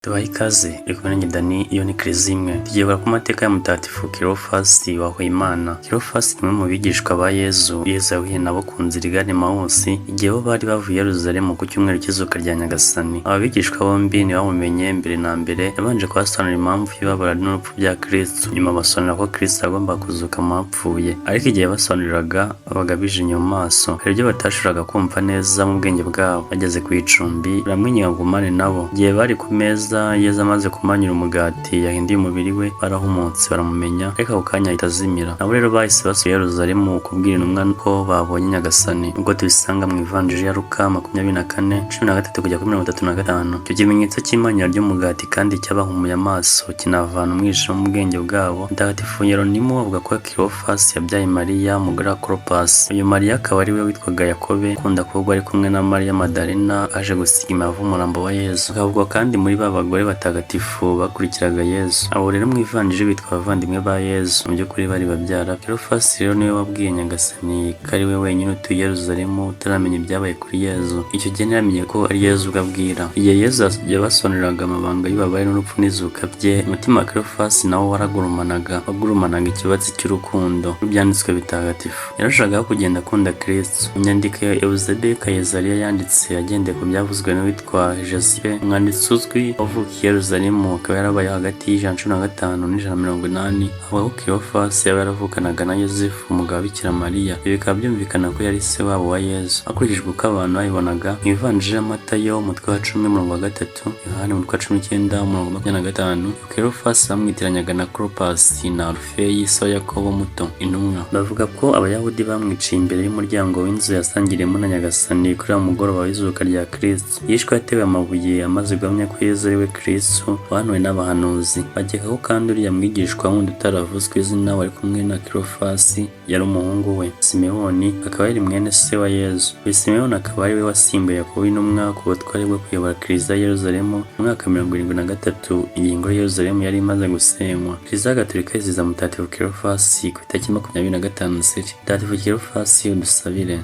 Tubahe ikaze, uri kumwe nanjye Dani, iyo ni Kiliziya imwe. Tugiye ku mateka ya Mutagatifu Kilofasi wa Imana. Kilofasi ni umwe mu bigishwa ba Yezu. Yezu yahuye nabo ku nzira igana Emawusi, igihe bo bari bavuye i Yerusalemu ku cyumweru cy'izuka rya Nyagasani. Aba bigishwa bombi ntibamumenye mbere na mbere, yabanje kubasobanurira impamvu y'ibabara n'urupfu bya Kristo. Nyuma abasobanurira ko Kristo yagombaga kuzuka mu bapfuye. Ariko igihe yabasobanuriraga, babaga bijimye mu maso. Hari ibyo batashoboraga kumva neza mu bwenge bwabo. Bageze ku icumbi, baramwinginga ngo agumane nabo. Igihe bari ku meza, Yezu amaze kumanyura umugati yahinduye umubiri we, barahumutse baramumenya, ariko ako kanya ahita azimira. Nabo rero bahise basubira i Yerusalemu kubwira intumwa ko babonye Nyagasani, ubwo tubisanga mu Ivanjiri ya Luka 24:13 kujya kuri 35. Icyo kimenyetso cy'imanyura ry'umugati kandi cyabahumuye amaso, kinavana umwijima mu bwenge bwabo. Mutagatifu Yeronimo avuga ko Kilofasi yabyaye Mariya, umugore wa Klopasi. Uyu Mariya akaba ari we witwaga Yakobe, ukunda kuvugwa ari kumwe na Mariya Madalena, aje gusiga imibavu umurambo wa Yezu. Akavugwa kandi muri ba bagore batagatifu bakurikiraga Yezu. Abo rero mu Ivanjiri bitwa abavandimwe ba Yezu, mu by'ukuri bari babyara. Kilofasi rero niwe wabwiye Nyagasani ko ari we wenyine utuye i Yerusalemu utaramenya ibyabaye kuri Yezu. Icyo gihe ntiyamenye ko ari Yezu ubwo abwira. Igihe Yezu yabasobanuriraga amabanga y'ububabare n'urupfu n'izuka bye, umutima wa Kilofasi nawo waragurumanaga, wagurumanaga ikibatsi cy'urukundo rw'ibyanditswe bitagatifu. Yarushagaho kugenda akunda Kristo. Mu nyandiko ya Eusebius Kayizariya yanditse agendeye ku byavuzwe n'uwitwa Josipe, umwanditsi uzwi wavukiye i Yerusalemu, akaba yarabaye hagati y'115 n'180, avuga ko Kilofasi yaba yaravukanaga na Yozefu, umugabo wa Bikira Mariya. Ibi bikaba byumvikana ko yari se wabo wa Yezu. Hakurikijwe uko abantu babibonaga, mu Ivanjiri ya Matayo umutwe wa 10 umurongo wa 3, Yohani umutwe wa 19 umurongo wa 25, Kilofasi bamwitiranyaga na Klopasi na Alufeyi, se wa Yakobo muto, intumwa. Bavuga ko Abayahudi bamwiciye imbere y'umuryango w'inzu yasangiriyemo na Nyagasani kuri uwo mugoroba w'izuka rya Kristo. Yishwe atewe amabuye amaze guhamya ko Yezu ari we Kristo wahanuwe n'abahanuzi. Bakeka ko kandi uriya mwigishwa wundi utaravuzwe izina wari kumwe na Kilofasi yari umuhungu we Simewoni, akaba yari mwene se wa Yezu. Uyu Simewoni akaba ari we wasimbuye Yakobo intumwa ku butware bwo kuyobora Kiliziya ya Yerusalemu mu mwaka 73, igihe ingoro ya Yerusalemu yari imaze gusenywa. Kiliziya Gatolika yizihiza Mutagatifu Kilofasi ku itariki 25 Nzeri. Mutagatifu Kilofasi, udusabire.